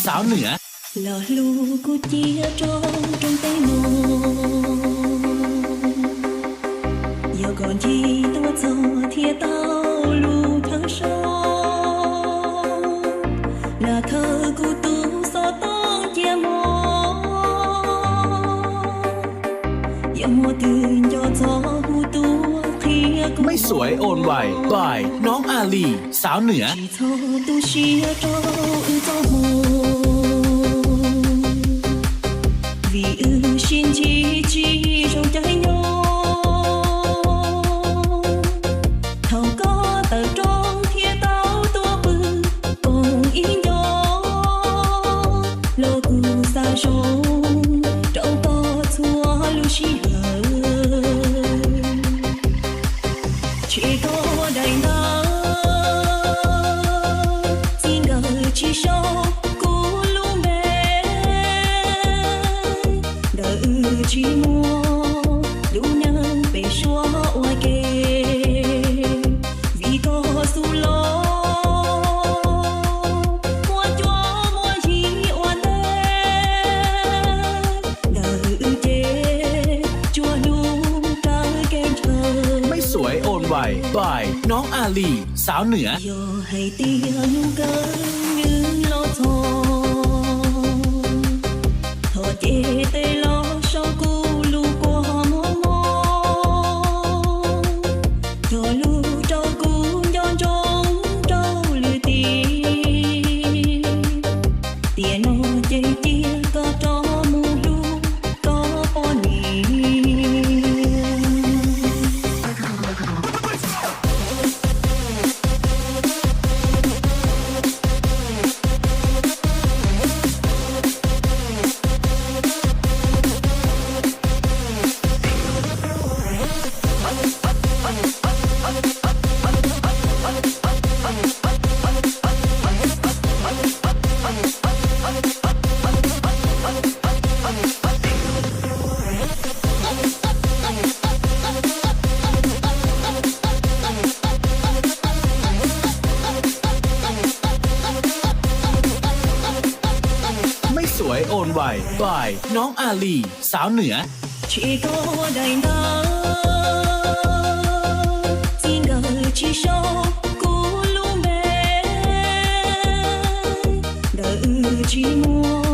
Sáo Nửa. Los hlub kuv cia rau rooj teb no, yog kom ncig tuaj txog thiaj tau lub chaw so. Lawm thawj kuv tus xov tooj cia mog, yog muaj twg nco txog hu tuaj qhia kuv. Mej Suav Online by Noob A Lis, Sáo Nửa. Tsis txhob tu siab rau wb txoj hmoo, vim wb sib ntsib tsis zoo caij nyoog. Thaum koj tawm rooj thiaj tau tuaj pw koom ib ncov, los kuv xa zoo rau koj txhua lub sij hawm. Tshem koj daim ntawv, txij nkawm tsis sau kuv lub npe, ntawm wb tsis muaj lub neej pem suab ua ke, vim koj xub los muaj cuab muaj yig ua ntej, ntawm wb ces tsuas hlub raws kev ntshaw. Mej Suav Online by Noob A Lis, Sáo Nửa. Yog hais tias hnub kawg nws los txog, thov ces tes los sau kuv lub kua muag mob, cog lus rau kuv nco ntsoov rau lwm tim. Tiam no ces cia koj rov mus hlub koj poj niam. Mej Suav Online by Noob A Lis, Sáo Nửa. Tshem koj daim ntawv, txij nkawm tsis sau kuv lub npe, ntawm wb tsis muaj